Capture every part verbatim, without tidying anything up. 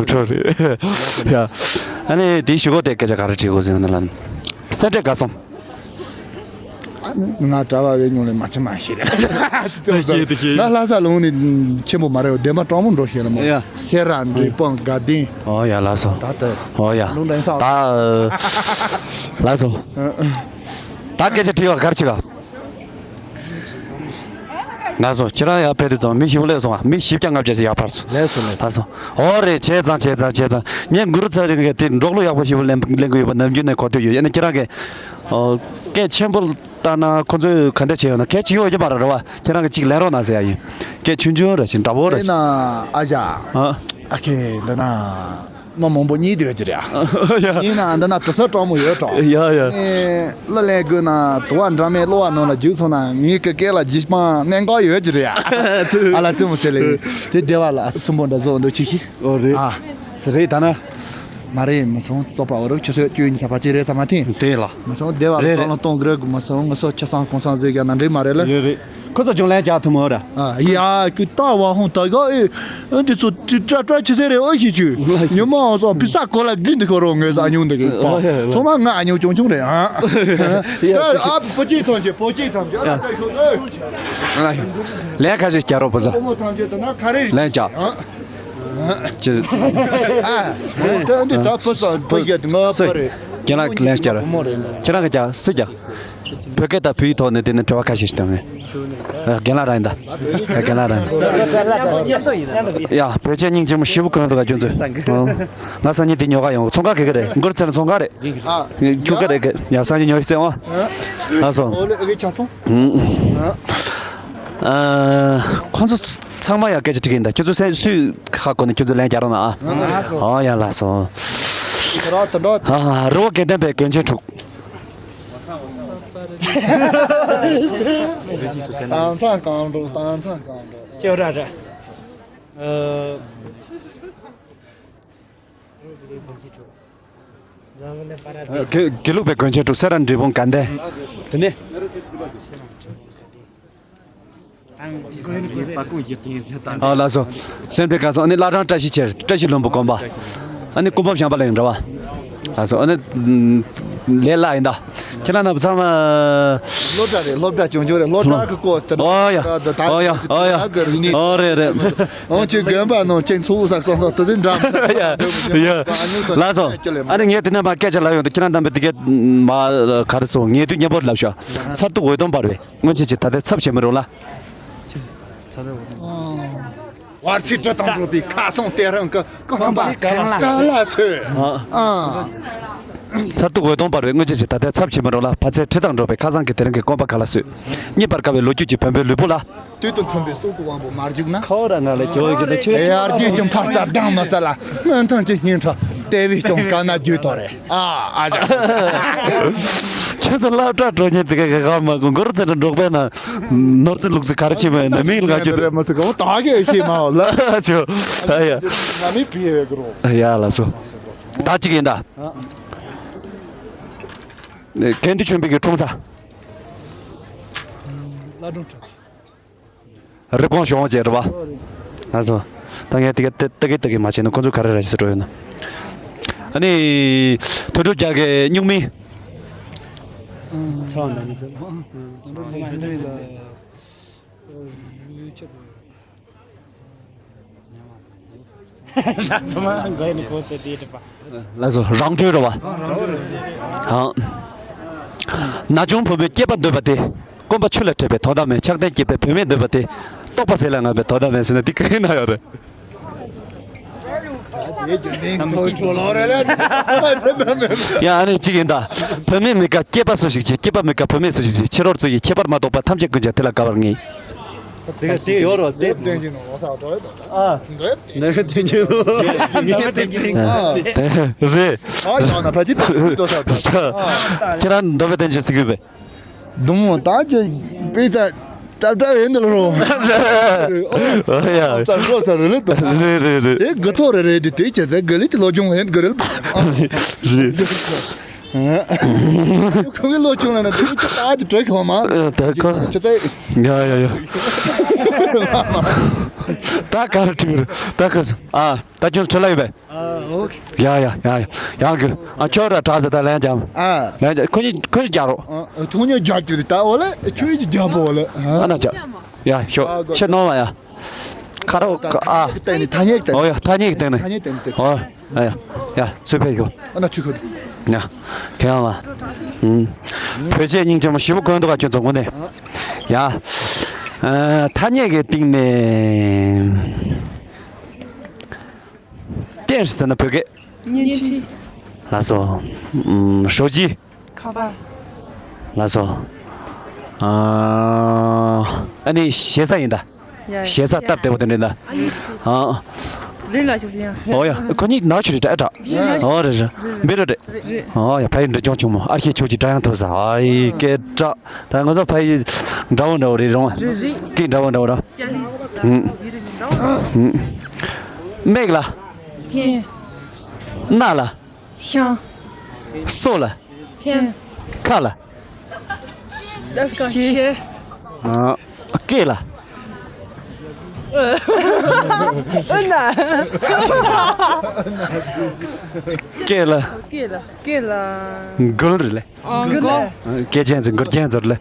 ཡག་འཕྲོ་རེད། ཡ། ཨ་ནི་དེའི་གཞུག་གུ་དེ་སྐད་ཆ་ག་རེ་དྲིས་དགོས་ཟེར་ན་ལ། སེམས་ཁྲལ་ག་སོང་། ང་གྲྭ་པ་བའི་ཉུང་ལས་མ་ཆེ་མ་ཤེས་རེད། ང་ལྷ་ས་ལུང་ནས་ཆེན་པོ་མ་རེད། བདེན་པ་སྤྲང་མོ་འགྲོ་ཤེས་ལ་མ། ཡ། སེ་ར་འབྲི་སྤང་དགའ་ལྡན། ཨོ་ཡ་ལགས་སོ། ད་ལྟ། ཨོ་ཡ། ལུང་འདྲེན་ས། ད། ལགས་སོ། ད་སྐད་ཆ་དྲིས་པ་ག་རེ་བྱེད་ག་ལགས་སོ། ཁྱེད་རང་ཡར་ཕེབས་དུས་ཙང་མི་བཞི་པོ་སླེབས་སོང་ང་། མི་བཞི་བརྒྱ་ལྔ་བརྒྱ་ཞིག་ཡར་ཕར་སོང་། ལགས་སོ་ལགས་སོ། ལགས་སོ། ཨོ་རེད། བྱས་ཙང་བྱས་ཙང་བྱས་ཙང་། ངས་གུ་རུ་ཚེ་རིང་གིས་དེ་འབྲོག་གླུ་ཡག་པོ་ཞིག་ལེན་ལེན་གི་ཡོད་པ་ནམ་རྒྱུན་ནས་གོ་ཐོས་ཡོད། ཡིན་ན་ཁྱེད་རང་གིས། ཨོ། སྐད་ཆེན་པོ་བཏང་ན་ཁོ་ཚོས་ག་འདྲ་བྱས་ཡོད་ན། གལ་ཆེ་ཡོད་ཀྱི་མ་རེད། རེད་བ། ཁྱེད་རང་གིས་གཅིག་ལེན་རོགས་གནང་ཟེར་ཡ་ཡིན། སྐད་ཆུང་ཆུང་ར་ཞིག་འདྲ་པོ་ར་ཞིག་ཨ་ཞ། ཨ། ཨ་ཁེ་འདི་ན། མི་མང་པོ་གཉིས་སྡོད་ཀྱི་རེད་ཨ། ཡ། ཡིན་ནའང་འདི་ན་དུ་ས་སྤྲང་མོ་ཡོད་དྲ། ཡ་ཡ། ཨེ། གླུ་ལེན་དགོས་ན་དུ་བ་འདྲ་མེད་གློ་བ་ནང་ལ་རྒྱུགས་སོང་ན་ངའི་སྐད་སྐད་ལ་རྒྱུགས་སྤང་གནད་འགག་ཡོད་ཀྱི་རེད་ཨ། ཨ་ལ་བཙུན་མོ་ཟེར་ལེ། དེ་བདེ་བ་ལ་སུན་པོ་འདྲ་བཟོ་འདུག་ཅི་ཤི། ཨོ་རེད། ཨ། ཟེར་རེད་ད་ན། མ་རེད་མི་སོང་བཙོག་པ་འོ་རོགས་ཆུ་ཚོད་བཅུ་གཉིས་ས་ཕ་ཅི་རེད་ཚ་མ་ཐིང་། དེ་ལ། མི་སོང་བདེ་བ་ལ་རེད་བསམ་བློ་གཏོང་གི་རེད་དགོས་མི་སོང་ངུ་སོ་ཆ་ཚང་གོང་སང་ཟེར་ཡ་ན་འགྲིག་མ་རེད་ལ། རེད་རེད། ཁོ་ཚོ་ཅུང་ལན་རྒྱག་ཐུབ་མོད་ར། ཨ་ཡ་ཀུ་ཏ་བ་ཧོང་ད་ག་ཨེ། ཨ་འདི་ཚོ་ཏི་ཏྲ་ཏྲ་ཆི་ཟེར་རེད་ཨོ་ཤི་ཆུ། ཉི་མ་ཨོ་སོ་པི་ས་གོ་ལ་གི་འདི་ཁོ་རོ་ངོས་ཨ་ཉུང་འདི་གི་པ། ཨ་ཡ་ཡ། ཚོ་མ་ང་ཨ་ཉུང་ཆུང་ཆུང་རེད་ཨ། ཡ། ཨ་པོ་ཅི་ཐོན་ཆེ་པོ་ཅི་ཐོན་ཆེ་ཨ་ལ་ས་ཤོ་ཨོ། ལན་ཁ་ཤས་རྒྱག་རོགས་པོ་ཚོ། ཨོ་མོ་ཐམས་ཅད་དུ་ན་ཁ་རེ། ལན་རྒྱག་ཨ། ཅི། ཨ། ད་འདི་ད་པོ་ས་པོ་ཡ་ང་པ་རེད། རྒན་ལགས་ལན་རྒྱག་རོགས། ཁྱེད་རང་གི་ལན་རྒྱག་རོགས། བུ་མོ་རེད། ཁྱེད་རང་གི་རྒྱག་སུ་རྒྱག་བོད་སྐད་དང་བོད་ཡིག་ཐོག་ནས་དེ་ནས་དྲི་བ་ཁ་ཤས་ཤིག་བཏང་ངས། ཨ། རྒན་ལགས་རང་ཡིན་ད། རྒན་ལགས་རང་ཡིན། ཡ། བོད་ཆས་སྙིང་རྗེ་མོ་ཞེ་པོ་གོན་འདུག་ག་ཁྱོད་ཚོས། ཨ། ང་སང་ཉིན་དེ་ཉོ་ག་ཡོང་། ཚོང་ཁང་ག་གི་རེད། མགུར་ཚེ་ལ་ཚོང་ཁང་རེད། ཨ། ཁྱོད་ག་རེད་གི། ཡ་སང་ཉིན་ཉོ་གི་སེ་འོ། ཨ་སོ། ཨོ་ལེ་ཨ་གི་ཆ་ཚོང་། ཨ། ཁོང་ཚོ་ཚང་མ་ཡ་སྐད་ཆ་དྲི་གི་ཡིན་ད། ཁྱོད་ཚོ་སེམས་སུས་ཧ་གོ་ནས་ཁྱོད་ཚོ་ལན་རྒྱག་རོགས་གནང་ཨ། ཨོ་ཡ་ལགས་སོ། ར་ད་འགྲོ། ཨ། རི་བོ་དགེ་ལྡན་པའི་དགོན་ཆེན་དྲུག་དྭངས་གཙང་གང་འགྲོ་དྭངས་གཙང་གང་འགྲོ། ཅེའོ་ར་ར། ཨ། དགེ་དགེ་ལུགས་པའི་དགོན་ཆེན་དྲུག་སེ་ར་འབྲས་སྤུངས་དགའ་ལྡན། དེ་ནས། ཨ་ལགས་སོ། སེམས་ཁྲལ་གང་སོང་། ཨ་ནི་བླ་བྲང་བཀྲ་ཤིས་འཁྱིལ། བཀྲ་ཤིས་ལྷུན་པོ་དགོན་པ། ཨ་ནི་སྐུ་འབུམ་བྱམས་པ་གླིང་འདྲ་བ། ལགས་སོ། ཨ་ནི་ལས་སླ་ཡིན་ད། ཁྱེད་རང་རྣམ་པ་ཚང་མ། སློབ་གྲྭ་རེད། སློབ་གྲྭ་ཆུང་ཆུང་རེད། སློབ་གྲྭ་གི་སྐོར་དེ། ཨོ་ཡ། ཨོ་ཡ། ཨོ་ཡ། ཨོ་རེད་རེད། ཨོ་ཆུ་དགོན་པ་ནང་ཁྱེད་ཚོ་ས་སོང་སོང་དེ་འདྲ། ཡ་ཡ། ལགས་སོ། ཨ་ནི་ངས་དེ་ནས་མ་སྐད་ཆ་ལབ་ཡོང་དུས་ཁྱེད་རང་རྣམ་པས་དེ་གས་མ་ག་རེ་སོང་ངས་དུས་མཉམ་པོ་ལབ་ཤོག་ཚར་དུ་འོད་སྟོང་འབར་བའི་སྔོན་ཆད་ཀྱི་ད་ལྟའི་ཚབ་བྱེད་མི་རུང་ལ། ཚར་དུ་འོད་སྟོང་། བར་ཆད་ཁྲི་དང་འགྲོགས་པའི་ཁ་སང་དེ་རིང་གི་རྐང་པ་གང་ལ་གང་ལ་སོས། ཨ། མཚར་སྡུག་འོད་སྟོང་འབར་བའི་དངོས་གཞི་ཞིག་ད་ལྟའི་ཚབ་བྱེད་མི་རུང་ལ། བར་ཆད་ཁྲི་དང་འགྲོགས་པའི་ཁ་སང་གི་དེ་རིང་གི་རྐང་པ་གང་ལ་སོས། རྙེད་པར་དཀའ་བའི་ལོ་རྒྱུས་ཀྱི་བོན་པོའི་ལུས་པོ་ལ། དུས་དང་མཐུན་པའི་སྲོག་གི་དབང་པོ་མ་འཇིག་ན། ཁ་བ་ར་ང་ལ་ཇོ་ཡི་གི་ཆོས་ཡར་རྒྱས་ཀྱི་འཕར་རྩ་ལྡང་མི་སྲིད་ལ། སྔོན་ཐོན་གྱི་སྙིང་ཁྲག་དེ་བས་ཀྱང་དཀའ་ན་རྒྱུ་དོ་རེད། ཨ་ཨ་ཅག་ཁྱེད་ཚོ་སློབ་གྲྭ་འགྲོ་མཁན་དེ་ག་ག་ག་མ་གོ་མགོ་རུ་ཚེ་འགྲོ་འབྲོག་པའི་ནང་ནོར་རྩི་ལུག་རྩི་ག་རེ་བྱེད་མ་ཡིན་ན་མིང་ལ་ག་རེ་མ་ཟེར་གོ་ད་གི་ཤེས་མ་འོ་ལ་ཆོ། ཨ་ཡ། ང་མི་བི་ཡེ་གི་རོ། ཡ་ལ་སོ། ད་གཅིག་ཡིན་ད། ཨ། གན་དྷི་ཆོས་འཕེལ་གྱི་འཁྲུངས་ས། ལ་སྒྲུང་ཁྲ། རི་ཀོན་གཞོང་བཅས་རེད་བ། ལགས་སོ། ད་ངས་དེ་ག་ཏི་ཏི་གི་ཏི་གི་མ་བྱས་ན་ཁོ་ཚོ་ག་རེ་ར་ཞིག་འགྲོ་ཡོད་ན། ཨ་ནི། དོན་གྲུབ་རྒྱལ་གྱི་སྨྱུག་མིང་། ཚ་བ་འདྲ་མི་འདུག་ལགས་སོ། རང་གྲོལ་རེད་བ། ཨང་། ན་ཆུང་བུ་མོས་སྐྱེས་པ་འདོད་པ་དེ། སྐོམ་པ་ཆུ་ལས་འཕྲད་པའི་དོན་དག་མེད། ཆགས་ལྡན་སྐྱེས་པའི་བུད་མེད་འདོད་པ་དེ། ལྟོགས་པ་ཟས་ལས་ངན་པའི་དོན་དག་མེད་ཟེར་ན་འདི་ག་རེ་ན་ཡོད་རེད། ཡ་ཨ་ནི་གཅིག་ཡིན་ད། བུད་མེད་མི་དགའ་སྐྱེས་པ་སུ་ཞིག་བྱེད། སྐྱེས་པ་མི་དགའ་བུད་མེད་སུ་ཞིག་བྱེད། ཕྱི་རོལ་ཚུལ་གྱིས་ཁྱད་པར་མ་གཏོགས་པ་ཐམས་ཅད་ཀུན་ཀྱང་དེ་ལ་དགའ་བར་ངེས། དེ་ག་དེ་ཡོད་རོ་དེ། ཨ། ནམ་བསྟན་གྱི་ནམ་བསྟན་གྱི་རེད། ཁྱེད་རང་འདོད་པའི་བསྟན་བཅོས་ཟེར་གི་ཡོད་པས། དུང་མོ་ད་ཅི་པི་ཙ་ཏྲབ་ཏྲབ་ཡིན་འདི་ལ་རོ། ཨོ་ཡ། ཙ་རོ་ཙ་རེ་ལེ་དུ། རེད་རེད་རེད། དེ་དགུ་ཐོག་རེ་རེད་དེ་དེ་ཅི་ཙ་དགུ་ལེ་ཅི་ལོ་ཆུང་ཡིན་དགུ་རེ་ལ། རེད། ཁོ་གི་ལོ་ཆུང་ལ་ན་དེ་ཅི་ད་ཅི་དྲོད་ཁོ་མ། ད་ཁོ། ཅི་ཙ། ཡ་ཡ་ཡ། ད་ག་རེ་དྲིས་རེད་ད་ཁོ། ཨ་ད་ཁྱོད་ཁྲིད་ལ་ཡོད་པས། ཨ་ཨོ་ཁེ། ཡ་ཡ་ཡ་ཡ་ཡང་གི། ཨ་ཁྱོད་ར་དྲག་ཟེར་ད་ལན་རྒྱབ། ཨ་ལན་རྒྱབ། ཁོ་གཉིས་ཁོ་གཉིས་རྒྱག་རོགས། ཨ་ཁོ་གཉིས་རྒྱག་རྒྱུ་དེ་ད་འོ་ལེ་ཁྱོད་ཀྱིས་རྒྱབ་པོ་འོ་ལེ། ཨ་ན་རྒྱབ། ཡ་ཤོག་ཁྱེད་ནོར་བ་ཡ། ཁ་རོག་ཨ། ཐ་སྙད་ཀྱི་སྟེང་ནས་ཐ་སྙད་ཀྱི་སྟེང་ནས། ཨོ་ཡ་ཐ་སྙད་ཀྱི་སྟེང་ནས། ཐ་སྙད་སྟེང་ནས། ཨོ་ཡ་ཡ་ཚུར་ཕེབས་ཤོག་ཨ་ན་ཚུར་ཁོ། ཡ་ཁྱེད་ཡང་ལ། ཨུམ། བོད་ཆས་སྙིང་རྗེ་མོ་ཞེ་པོ་གོན་འདུག་ག་ཁྱོད་ཚོ་དངོས་གནས། ཡ། ཨ་ཐ་སྙད་ཀྱི་སྟེང་ནས། རྟེན་ཟེར་ན་བོད་སྐད། བརྙན་འཕྲིན། ལགས་སོ། ཨུམ། ཞོགས་ཇི། ཁ་པར། ལགས་སོ། ཨ་ཨ་ནི་ཞེ་ས་ཡིན་ད། ཡ་ཞེ་ས་ཡ་སྟབས་བདེ་པོ་དེ་འདྲ་ཡིན་ད། ཨ་ནི་ཞེ་ས། ཨ། ལུས་ལ་ཞུ་ཡང་ཟེར། ཨོ་ཡ་ཁོ་གཉིས་ནག་ཆུ་རེད་ད་ཨེ་ད། ཨོ་རེད་རེད། འབི་རུ་རེད། རེད། ཨོ་ཡ་ཕ་ཡི་འབྲི་ཀྱོང་ཆུང་མོ་ཨར་ཤེ་ཆོས་ཀྱི་སྒྲ་ཡང་ཐོས་ས་ཨ་ཡི་སྐད་གྲགས། ད་ང་ཚོ་ཕ་ཡི་འདྲ་བོ་འདྲ་བོ་རེད་རུང་། རེད་རེད། སྐད་འདྲ་བོ་འདྲ་བོ་ར། ཧུམ། ཧུམ། མིག་ལ། མཁྱེན། སྣ་ལ། ཤིང་། སོ་ལ། མཚན། ཁ་ལ། ཤེ། ཨ། སྐེ་ལ། ཨ་ན། སྐེ་ལ། སྐེ་ལ། སྐེ་ལ། མགུལ་རེད་ལེ། ཨ། མགུལ། སྐེ་རྒྱན་ཟེར་མགུལ་རྒྱན་ཟེར་ལེ།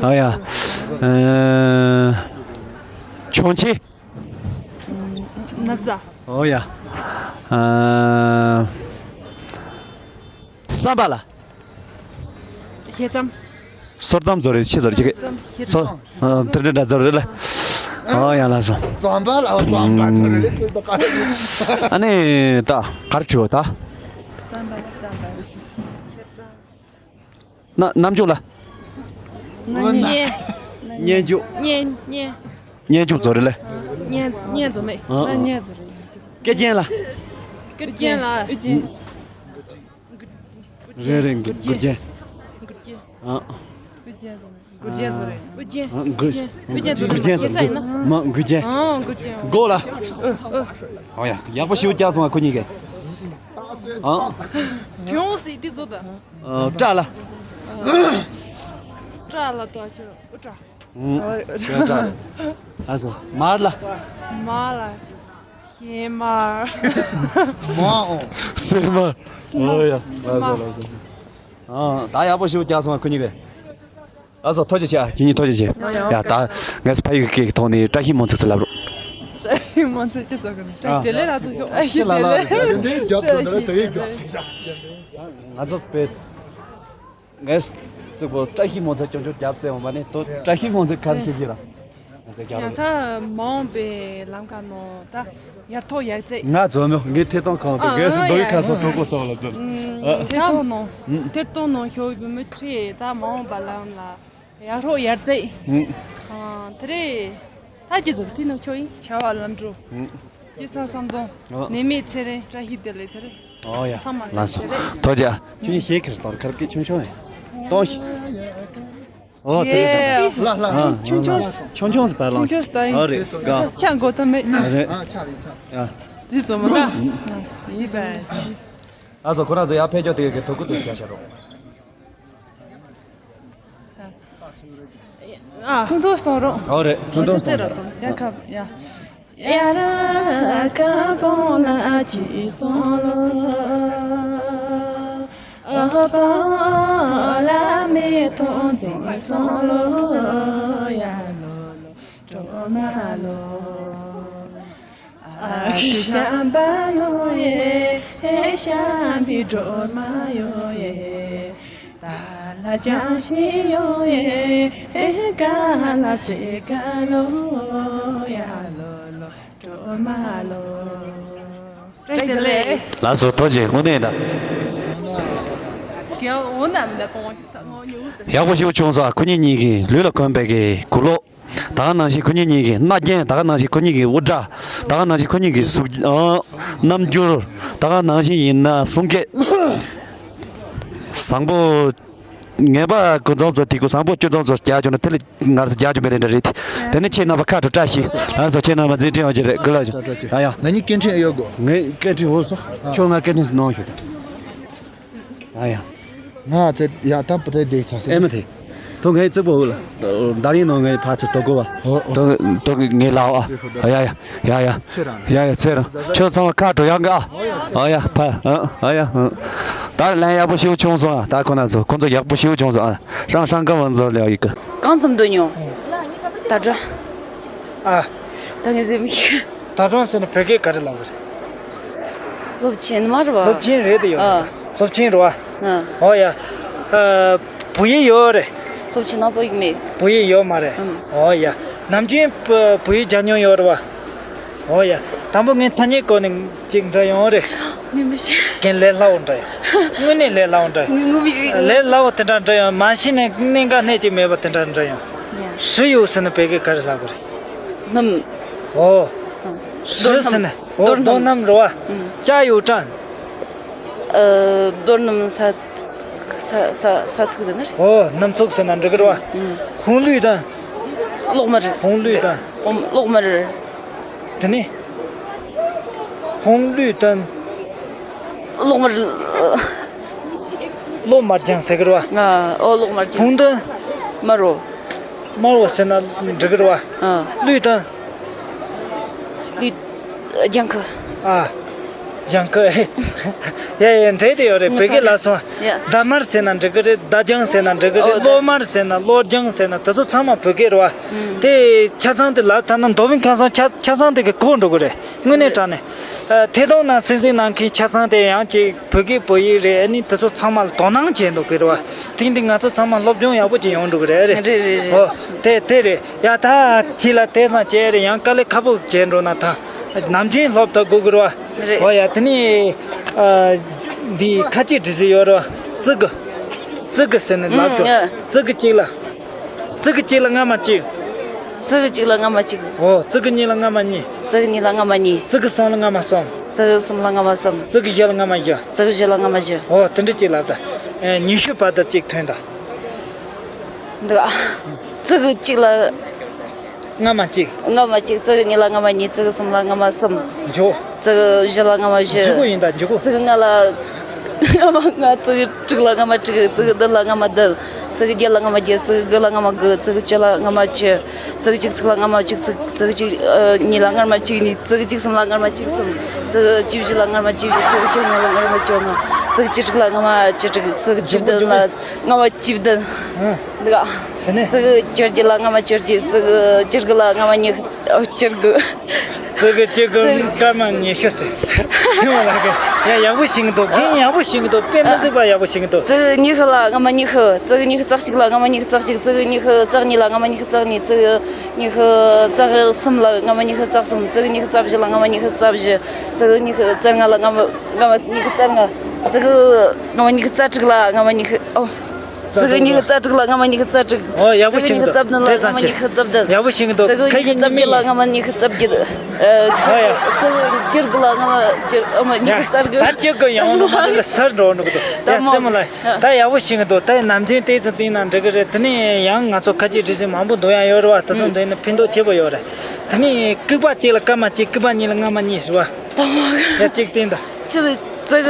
ཨ་ཡ། ཨ། མཆོང་ཆེ། ན་བཟའ། ཨོ་ཡ། ཨ། རྩམ་པ་ལ། ཧེ་རྩམ། སོར་རྩམ་བཟོ་རེད་ཕྱི་བཟོ་རེད་ཅི་གེ། ཧེ་ཚོ། རྩམ། ཨ། དེ་འདྲ་འདྲ་བཟོ་རེད་ལ། ཨོ་ཡ་ལ་སོ། རྩམ་པ་ལ་རྩམ་པ་ཚོ་རེད་ལ་ཚོད་ད་ག་རེ། ཨ་ནི་ད་ག་རེ་བྲིས་བ་ད། རྩམ་པ་ལ་རྩམ་པ། ན་རྣམ་འགྱུར་ལ། སྙན། སྙན་འཇུག་སྙན། སྙན། སྙན་འཇུག་བཟོ་རེད་ལེ། སྙན། སྙན་བཟོ་མེད། ཨ། སྙན་བཟོ་རེད། སྐེ་རྒྱན་ལ། སྐེ་རྒྱན་ལ། སྐེ་རྒྱན། རེད་རེད། མགུལ་རྒྱན། མགུལ་རྒྱན། ཨ། མགུལ་རྒྱན་བཟོ་མེད། མགུལ་རྒྱན་བཟོ་རེད། མགུལ་རྒྱན། ཨ། མགུལ། མགུལ་རྒྱན་བཟོ། མགུལ་རྒྱན་བཟོ། མ་མགུལ་རྒྱན། ཨ། མགུལ་རྒྱན། མགོ་ལ། ཨ། ཨ། ཨོ་ཡ་ཡག་པོ་ཞེ་པོ་རྒྱག་སོང་ང་ཁོ་གཉིས་ཀས། ཨ། དྲི་འོང་སྲིད་འདི་བཟོ་ད། ཨ། སྐྲ་ལ། སྐྲ་ལ་ཏོ་ཆོ་ཨུ་སྐྲ། ཨུ་སྐྲ། ཨ་སོ། མར་ལ། མར་ལ། ཤེ་མར། མ་འོ། སེ་མར། ཨོ་ཡ། ལགས་སོ་ལགས་སོ། ཨ་ད་ཡག་པོ་ཞེ་པོ་རྒྱག་སོང་ང་ཁོ་གཉིས་ཀས། ལགས་སོ་ཐུགས་རྗེ་ཆེ་ཁྱེད་གཉིས་ཐུགས་རྗེ་ཆེ། ཡ་ད་ངས་ཕ་ཡུལ་གྱི་སྐད་ཀྱི་ཐོག་ནས་བཀྲ་ཤིས་མོ་ཚིག་ཚིག་ལབ་རོགས། བཀྲ་ཤིས་མོ་ཚིག་ཅི་ཚོགས་ཀྱི་ནི། ཨ། དེ་ལས་ར་ཚོགས་ཤོག་ཨ་ཤི་དེ་ལས། དེ་འདྲའི་རྒྱབ་ཚོ་འདི་ལ་དེ་ཡི་རྒྱབ་ཟེར་ཤག་ང་ཚོ་པའི། ངས་ཙི་གོ་བཀྲ་ཤིས་མོ་ཚ་ཅོ་ཅོ་རྒྱབ་ཙེ་འོང་པ་ནི་དོ་བཀྲ་ཤིས་མོ་ཚ་གར་ཤེས་ཀྱི་ར། ཡང་ད་མ་འོངས་པའི་ལམ་ཁ་ནང་ད་ཡར་ཐོག་ཡར་རྩེ། ང་རྫོན་མྱོང་། ངའི་ཐད་གཏོང་ཁང་དུ། ཨ་རྒན་སུ་ཨ་འདུག་ཡ་ཁ་སང་གྲོགས་པོ་སོགས་ལ་འཛུལ། ཨ་ཐད་གཏོང་ནང་ཐད་གཏོང་ནང་ཞུགས་བུ་མོ་ཁྲིད་ད་མ་འོངས་པ་ལམ་ལ་ཡར་ཐོག་ཡར་རྩེ། ཨ་དེ་རེད། ད་ཅི་ཟེར་དེ་ནང་ཆོག་ཡིན། བྱ་བ་ལམ་འགྲོ། སྐྱེ་ས་བསམ་དོན། ཨ་ནད་མེད་ཚེ་རིང་བཀྲ་ཤིས་བདེ་ལེགས་དེ་རེད། ཨོ་ཡ། ཚང་མ་ལ་ལགས་སོ། ཐུགས་རྗེ་ཆེ། ཁྱོད་ཉིད་ཞེས་ཁྱེར་སྟོང་ཁར་སྐད་ཆུང་ཆུང་ཡིན། གཏོང་ཞིག་ཨོ་ཙི་ཙི། ལ་ལ་ལ། ཆུང་ཆུང་། ཆུང་ཆུང་སི་པ་ལང་། ཆུང་ཆུང་སི་ཏ་ཡིན། ཨོ་རེད་ག་ཆ་མགོ་ཐ་མེད། ཨ་རེད། ཨ་ཆ་རེད་ཆ། ཡ། ཙི་ཙི་མ་ན། ཡིན་པ་ཆི། ཨ་ཟོ་ཁོ་རང་ཚོ་ཡར་ཕེབས་ཀྱོག་དེ་གི་ཐུགས་ཁུར་དུ་བཞག་བཞག་རོགས། ཨ། ཐུང་ཐུང་གཏོང་རོགས། ཨོ་རེད། ཐུང་ཐུང་གཏོང་རོགས། ཡ་ཁ་ཡ། ཡ་ར་ཁ་པོ་ལ་ཅི་སོང་ལོ། ཨ་པ་ལ་མེ་ཐོང་ཅི་སོང་ལོ། ཡ་ལོ་ལོ་གྲོ་མ་ལོ། ཨ་ཁི་ཤམ་པ་ལོ་ཡེ། ཧེ་ཤམ་པི་གྲོ་མ་ཡོ་ཡེ། ད་ལ་ཅང་ཤི་ཡོ་ཡེ། ཧེ་ཀ་ལ་སེ་ཀ་ལོ། ཡ་ལོ་ལོ་གྲོ་མ་ལོ། བཀྲ་ཤིས་བདེ་ལེགས། ལགས་སོ། ཐུགས་རྗེ་ཆེ། དངོས་གནས་ད། ཡག་པོ་ཞེ་པོ་བྱུང་སོང་། ཁོ་གཉིས་གཉིས་ཀྱིས་ལུས་ལ་གོན་པའི་གི་གོས་ལོག་ད་ག་ནང་བཞིན་ཁོ་གཉིས་གཉིས་ཀྱི་རྣ་རྒྱན། ད་ག་ནང་བཞིན་ཁོ་གཉིས་ཀྱི་དབུ་སྐྲ། ད་ག་ནང་བཞིན་ཁོ་གཉིས་ཀྱི་གཟུགས། ཨ། རྣམ་འགྱུར། ད་ག་ནང་བཞིན་ཡིན་ན་གསུང་སྐད། བཟང་པོ། ངེས་པར་དགུ་འཛོམས་ཚོ་དེ་དགུ། བཟང་པོ་བཅུ་འཛོམས་ཚོ་རྒྱག་རྒྱུ་ན་དེ་ལ་ང་ཚོ་རྒྱག་རྒྱུ་མེད་རེད་འདྲ་རེད། དེ་ནི་ཁྱེད་རྣམ་པ་ཁ་དྲོ་བཀྲ་ཤིས། ང་ཚོ་ཁྱེད་རྣམ་པ་མཛད་འཕྲིན་ཡོང་རྒྱུ་རེད། དགུ་ལ་ཡོང་། ཡ་ཡ། ང་གཉིས་སྐད་འཕྲིན་ཡོད་དགོ། ངའི་སྐད་འཕྲིན་འོང་སོང་། ཁྱོད་ང་སྐད་འཕྲིན་ནང་ཞུ། ཨ་ཡ། ང་ཚེ་ཡ་ད་པུ་རེ་དེ་ཚ་སེ། ཨེ་མ་ཐེ། ཐོ་ངའི་རྩིག་པོ་འུ་ལ། འདར་ཡིན་ནོ་ངའི་ཕ་ཚུར་དོ་གོ་བ། ཨོ་ཨོ། དོ་དོ་ངའི་ལ་ཨ། ཡ་ཡ་ཡ་ཡ། ཡ་ཡ་ཚེ་རང་། ཁྱོད་ཚང་མ་ཁ་དྲོ་ཡག་ག་ཨ། ཨ་ཡ་ཕ། ཨ་ཡ། ད་ལན་ཡག་པོ་ཞེ་པོ་བྱུང་སོང་། ད་ཁོ་ན་ཚོ་ཁོ་ཚོ་ཡག་པོ་ཞེ་པོ་བྱུང་སོང་ཨ། ཧྲང་ཧྲང་ཀ་བང་ཛོར་ལེའོ་ཡི་གི། གང་ཙམ་འདོན་མྱོང་། ད་དྲ། ཨ། ད་ངས་ཟེར་མི་ཤེས། ད་དྲང་ཟེར་ན་བོད་སྐད་ག་རེ་ལབ་པ་རེད། སློབ་ཆེན་མ་རེད་བ། སློབ་ཆེན་རེད་དེ་ཡོད། ཨ། སློབ་ཆེན་རེད་བ། ཨ། ཨོ་ཡ། ཨ། བོད་ཡིག་ཡོད་རེད། སློབ་ཆེན་ནང་བོད་ཡིག་མེད། བོད་ཡིག་ཡོད་མ་རེད། ཨམ། ཨོ་ཡ། ནམ་རྒྱུན་བོད་ཡིག་སྦྱང་མྱོང་ཡོད་རེད་བ། ཨོ་ཡ། དང་པོ་ངས་ཐ་སྙད་གོ་ནས་ཅིག་འདྲ་ཡོང་རེད། ངས་མི་ཤེས། རྒན་ལས་སླ་བོ་འདྲ་ཡོང་། དངོས་གནས་ལས་སླ་བོ་འདྲ་ཡོང་། ངས་ངས་མི་ཤེས། ལས་སླ་བོ་དེ་འདྲ་འདྲ་ཡོང་། མ་ཤེས་ནས་གནད་འགག་སྣེ་གཅིག་མེད་པ་དེ་འདྲ་འདྲ་ཡོང་། ཡ། ཧྲི་ཡོད་ཟེར་ན་བོད་སྐད་ག་རེ་ལབ་དགོས་རེད། སྣུམ། ཨོ། ཨ། ཧྲི་ཟེར་ན། ཨོ། རྡོ་སྣུམ། རྡོ་སྣུམ་རེད་བ། ཨུམ། ཅ་ཡོད་ཀྲང་། ཨ། རྡོ་སྣུམ་ས་ས་ས་ས་ཚིགས་ཟེར་ན་རེད། ཨོ། སྣུམ་ཚུགས་ཟེར་ན་འགྲིག་གི་རེད་བ། ཨུམ། ཧོང་ལུས་དང་། གློག་དམར། ཧོང་ལུས་དང་། ཧོང་གློག་དམར། དེ་ནས་ཧོང་ལུས་དང་། གློག་དམར། གློག་དམར་ལྗང་ཟེར་གི་རེད་བ། ཨ། ཨོ་གློག་དམར་ལྗང་། ཧོང་དང་། དམར་རོ། དམར་བོ་ཟེར་ན་འགྲིག་གི་རེད་བ། ཨ། ལུས་དང་། ལུས། ལྗང་ཁུ། ཨ། ལྗང་ཁུ། ཡ་ཡ་འདྲེས་དེ་ཡོད་རེད། བོད་སྐད་ལ་སོང་། ཡ། ཟླ་དམར་ཟེར་ན་འགྲིག་གི་རེད། ཟླ་ལྗང་ཟེར་ན་འགྲིག་གི་རེད། ཨོ་ད། གློག་དམར་ཟེར་ན་གློག་ལྗང་ཟེར་ན་དེ་ཚོ་ཚང་མ་བོད་སྐད་རེད་བ། ཨུམ། དེ་ཆ་ཚང་དེ་ལ་ཐ་ན་མདོ་དབུས་ཁམས་གསུམ་ཆ་ཆ་ཚང་དེ་གི་གོ་འགྲོ་གི་རེད། དངོས་གནས་དྲང་གནས། ཨ། ཐད་གཏོང་ནང་གསན་གཟིགས་གནང་མཁན་ཆ་ཚང་དེ་ཡང་ཅིག་བོད་སྐད་བོད་ཡིག་རེད། ཨ་ནི་དེ་ཚོ་ཚང་མ་ལ་དོ་སྣང་བྱས་འདུག་གི་རེད་བ། དེང་འདི་ང་ཚོ་ཚང་མ་སློབ་སྦྱོང་ཡག་པོ་ཅིག་ཡོང་འགྲོ་གི་རེད། རེད། རེད་རེད་རེད། ཨོ། དེ་དེ་རེད། ཡ་ད་ཁྱེད་ལ་དེ་ཙམ་བྱས་རེད། ཡང་དཀའ་ལས་ཁག་པོ་བྱས་འགྲོ་ན་ད་ནམ་རྒྱུན་སློབ་ད་དགོས་གི་རེད་བ། རེད། ཨོ་ཡ། དེ་ནི། ཨ། འདི་ཁ་ཆེ་འདྲི་ཟིག་ཡོད་རེད་བ། ཙི་གུ། ཙི་གུ་ཟེར་ནས་ལབ་གི། ཙི་གུ་གཅིག་ལ། ཙི་གུ་གཅིག་ལ་རྔ་མ་གཅིག། ཙི་གུ་གཅིག་ལ་རྔ་མ་གཅིག། ཨོ། ཙི་གུ་གཉིས་ལ་རྔ་མ་གཉིས། ཙི་གུ་གཉིས་ལ་རྔ་མ་གཉིས། ཙི་གུ་གསུམ་ལ་རྔ་མ་གསུམ། ཙི་གུ་གསུམ་ལ་རྔ་མ་གསུམ། ཙི་གུ་བཞི་ལ་རྔ་མ་བཞི། ཙི་གུ་བཞི་ལ་རྔ་མ་བཞི། ཨོ། དེ་འདྲ་གཅིག་ལབ་ད། ཨེ། ཉི་ཤུ་བར་དུ་གཅིག་ཐོན་ད། འདུག་ཨ། ཙི་གུ་གཅིག་ལ། རྔ་མ་གཅིག། རྔ་མ་གཅིག། ཙི་གུ་གཉིས་ལ་རྔ་མ་གཉིས། ཙི་གུ་གསུམ་ལ་རྔ་མ་གསུམ། འཇོག། ཙི་གུ་བཞི་ལ་རྔ་མ་བཞི། འཇུག་གོ་ཡིན་ད་འཇུག་གོ། ཙི་གུ་ལྔ་ལ་རྔ་མ་ལྔ། ཙི་གུ་དྲུག་ལ་རྔ་མ་དྲུག། ཙི་གུ་བདུན་ལ་རྔ་མ་བདུན། ཙི་གུ་བརྒྱད་ལ་རྔ་མ་བརྒྱད། ཙི་གུ་དགུ་ལ་རྔ་མ་དགུ། ཙི་གུ་བཅུ་ལ་རྔ་མ་བཅུ། ཙི་གུ་གཅིག་ཚིགས་ལ་རྔ་མ་གཅིག་ཚིགས། ཙི་གུ་གཅིག་ཨ་གཉིས་ལ་རྔ་མ་གཅིག་གཉིས། ཙི་གུ་གཅིག་གསུམ་ལ་རྔ་མ་གཅིག་གསུམ། ཙི་གུ་བཅུ་བཞི་ལ་རྔ་མ་བཅུ་བཞི། ཙི་གུ་བཅུ་གཉིས་ལ་རྔ་མ་བཅུ་གཉིས། ཙི་གུ་བཅུ་དྲུག་ལ་རྔ་མ་བཅུ་དྲུག། ཙི་གུ་བཅུ་བདུན་ལ་རྔ་མ་བཅུ་བདུན། ཨ། འདུག་ག། དེ་ནས། ཙི་གུ་བཅུ་བརྒྱད་ལ་རྔ་མ་བཅུ་བརྒྱད། ཙི་གུ་བཅུ་དགུ་ལ་རྔ་མ་ཉི་ཤུ། ཨོ། བཅུ་དགུ། ཙི་གུ་བཅུ་དགུ་རྔ་མ་ཉི་ཤུ་ཟེར། ཐེངས་མ་ལ་གི། ཡ། ཡག་པོ་ཤེས་ཀྱི་འདུག་རྒན་ཡག་པོ་ཤེས་ཀྱི་འདུག་དཔེ་མི་སྲིད་པ་ཡག་པོ་ཤེས་ཀྱི་འདུག་ཙིག་ཉི་ཤུ་ལ་སྔ་མ་ཉི་ཤུ། ཙིག་ཉི་ཤུ་རྩ་གཅིག་ལ་སྔ་མ་ཉི་ཤུ་རྩ་གཅིག་ཙིག་ཉི་ཤུ་རྩ་གཉིས་ལ་སྔ་མ་ཉི་ཤུ་རྩ་གཉིས། ཙིག་ཉི་ཤུ་རྩ་གསུམ་ལ་སྔ་མ་ཉི་ཤུ་རྩ་གསུམ། ཙིག་ཉི་ཤུ་རྩ་བཞི་ལ་སྔ་མ་ཉི་ཤུ་རྩ་བཞི། ཙིག་ཉི་ཤུ་རྩ་ལྔ་ལ་སྔ་མ་སྔ་མ་ཉི་ཤུ་རྩ་ལྔ། ཙིག་སྔ་མ་ཉི་ཤུ་རྩ་དྲུག་ལ་སྔ་མ་ཉི་ཤུ། ཨོ། ཙིག་ཉི་ཤུ་རྩ་དྲུག་ལ་སྔ་མ་ཉི་ཤུ་རྩ་དྲུག་ཨོ། ཡག་པོ་ཙིག་ཤིག་ཉི་ཤུ་འདུག་རྩ་བདུན་ལ་དེ་སྔ་མ་ཙམ་ཉི་ཤུ་རྩ་བདུན། ཡག་པོ་ཤིག་འདུག་ཙིག་ཁ་ཉི་ཤུ་ཡིན་རྩ་ཉི་བརྒྱད་ལ་སྔ་མ་ཉི་ཤུ་རྩ་བརྒྱད། ཨོ་ཡ། ཙིག་བཅུ་དགུ་ལ་སྔ་མ་བཅུ་ཨ་མ་ཉི་ཤུ་རྩ་དགུ་ད་བཅུ་དགུ་ཡང་ནུ་མ་ལ་སར་འགྲོ་ནུ་གི་འདུག་ཡ། ད་མོ། རྩེ་མོ་ལ་ད་ཡག་པོ་ཤིག་འདུག་ད་ནམ་རྒྱུན་ཏོག་ཙམ་བལྟས་ན་འགྲིག་གི་རེད། དེ་ནས་ཡང་ང་ཚོ་ཁ་ཆེ་སྒྲིག་གཞི་མང་པོ་འདུག་ཡང་ཡོད་རེད་བ། དེ་ཚོ་འདི་ནི་ཕན་ཐོགས་ཆེ་པོ་ཡོད་རེད། དེ་ནས་སྐུད་པ་གཅིག་ལ་སྐར་མ་གཅིག་སྐུད་པ་གཉིས་ལ་སྔ་མ་གཉིས་ཟེར་བ། ད་མོ། ཡ། གཅིག་བསྟན་ད། ཅི་ཙིག་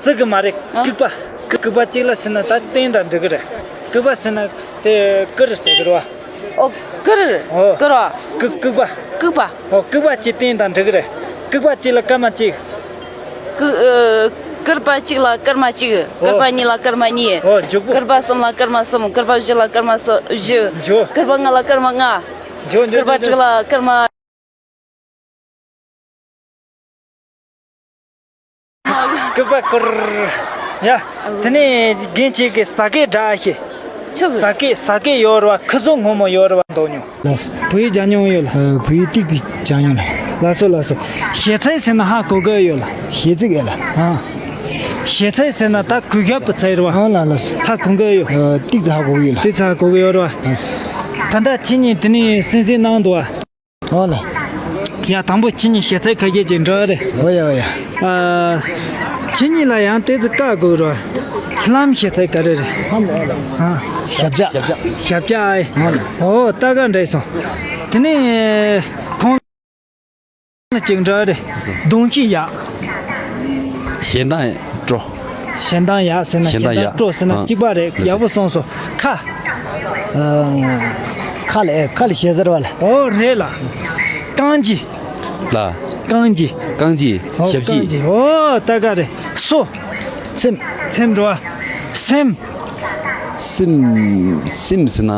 ཙིག་གི་མ་རེད། ཨ། སྐུད་པ། སྐུད་པ་གཅིག་ལ་ཟེར་ན་ད་བསྟན་དང་འགྲིག་གི་རེད། སྐུད་པ་ཟེར་ན་དེ་ཀིར་ཟེར་གི་རེད་བ། ཨོ། ཀིར། ཨོ། ཀིར་བ། སྐུད་སྐུད་པ། སྐུད་པ། ཨོ། སྐུད་པ་གཅིག་བསྟན་དང་འགྲིག་གི་རེད། སྐུད་པ་གཅིག་ལ་སྐར་མ་གཅིག་སྐུ་ཨ། སྐུད་པ་གཅིག་ལ་སྐར་མ་གཅིག་ཨོ། སྐུད་པ་གཉིས་ལ་སྐར་མ་གཉིས། ཨོ། འཇུག་པོ། སྐུད་པ་གསུམ་ལ་སྐར་མ་གསུམ། སྐུད་པ་བཞི་ལ་སྐར་མ་གསུམ་བཞི། འཇུག་སྐུད་པ་ལྔ་ལ་སྐར་མ་ལྔ། འཇུག་འཇུག་སྐུད་པ་དྲུག་ལ་སྐར་མ། སྐུད་པ་ཀིར། ཡ། དེ་ནས་རྒན་ཁྱེད་ཀྱི་ཟ་སྐད་འདྲ་ཞིག་ཆི་ཟིག་ཟ་སྐད་ཟ་སྐད་ཡོད་རེད་བ། ཁུ་ཚུར་སྔོན་མོ་ཡོད་རེད་བ། འདོགས་མྱོང་། ལགས་སོ། བོད་ཡིག་སྦྱང་མྱོང་ཡོད་ལ། ཨ། བོད་ཡིག་ཏིག་ཏིག་སྦྱང་མྱོང་ལ། ལགས་སོ་ལགས་སོ། གཞས་ཚིག་ཟེར་ན་ཧ་གོ་གི་ཡོད་ལ། གཞས་ཚིག་ཡོད་ལ། ཨ། གཞས་ཚིག་ཟེར་ན་ད་གུས་ཞབས་པའི་ཚིག་རེད་བ། ཨ་ལ་ལགས་སོ། ཧ་གོ་གི་ཡོད། ཨ། ཏིག་ཙམ་ཧ་གོ་གི་ཡོད་ལ། ཏིག་ཙམ་ཧ་གོ་གི་ཡོད་རེད་བ། ལགས་སོ། ད་ལྟ་ཁྱེད་གཉིས་དེ་ནས་སེམས་སེམས་གནང་འདུག་བ། ཨོ་ལེ། ཡ། དང་པོ་ཁྱེད་གཉིས་གཞས་ཚིག་ཁ་ཤས་ཅིག་འགྲོ་རེད། ཨོ་ཡ་ཨོ་ཡ། ཨ། ཁྱེད་གཉིས་ལ་ཡང་ཏོག་ཙམ་བཀའ་དགོས་རོགས། ལྷམ་གཞས་ཚིག་ག་རེ་རེད། ལྷམ་ཨོ་ལེ། ཨ། ཞབས་བཀྱག་ཞབས་བཀྱག་ཨེ། ཨོ་ལེ། ཨོ། ད་ག་འདྲ་སོང་། དེ་ནས་ཁོང་ལ་ཅིག་འགྲོ་རེད། གདོང་ཤི་ཡག་ཞེ་སྡང་སྤྲོ། ཞེ་སྡང་ཡག་ཟེར་ན་ཞེ་སྡང་ཡག་སྤྲོ་ཟེར་ན་ཨ་གཅིག་པ་རེད། ཡག་པོ་སོང་སོ། ཁ། ཨ། ཁ་ལ་ཨེ། ཁ་ལ་ཞེ་ཟེར་བ་ལ། ཨོ་རེད་ལ། རྐང་རྗེས། ལ། རྐང་རྗེས། རྐང་རྗེས། ཨོ་ཞབས་རྗེས། རྐང་རྗེས། ཨོ་ད་ག་རེད། སོ། ཚེམས། ཚེམས་འགྲོ་བ། སེམས། སེམས། སེམས་ཟེར་ན་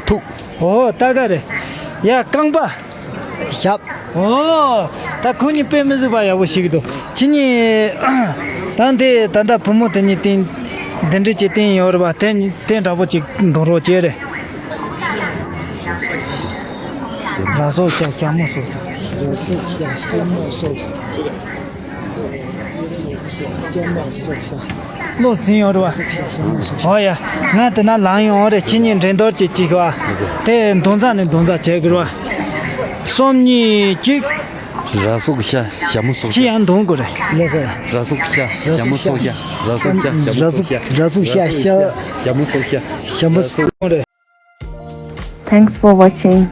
ཐུག་ཨོ་ད་ག་རེད། ཡ། རྐང་པ། ཞབས། ཨོ། ད་ཁོ་གཉིས་དཔེ་མི་སྲིད་པ་ཡག་པོ་ཤེས་ཀྱི་འདུག་ཁྱེད་གཉིས་ད་འདི་ད་ལྟ་བུ་མོ་དེ་གཉིས་སྟེང་འདི་འདྲ་ཅིག་སྟེང་ཡོད་རེད་པ། དེ་དེ་འདྲ་པོ་ཅིག་འདོན་རོགས་བྱེད་རེད། ར་སོག་ཤ་ཞྭ་མོ་སོག་ར་སོག་ཤ་ཞྭ་མོ་སོག་བློ་ཟིན་ཡོད་རེད་བ། ཨོ་ཡ། ང་དེ་ན་ལངས་ཡོང་རེད། ཁྱེད་གཉིས་འགྲན་བསྡུར་ཅིག་བྱེད་ཤོག་ཨ། དེ་འདོན་ས་ནས་འདོན་ས་བྱེད་དགོས་རེད་བ། གསུམ་གཉིས་གཅིག་ར་སོག་ཤ་ཞྭ་མོ་སོག་ཁྱེད་ཡང་འདོན་དགོས་རེད། ལགས་སོ། ར་སོག་ཤ་ཞྭ་མོ་སོག་ཤ། ར་སོག་ཤ་ཞྭ་མོ་སོག་ཤ། ར་སོག་ཤ་ཞྭ། ཞྭ་མོ་སོག་ཤ། ཞྭ་མོ་སོག Thanks for watching.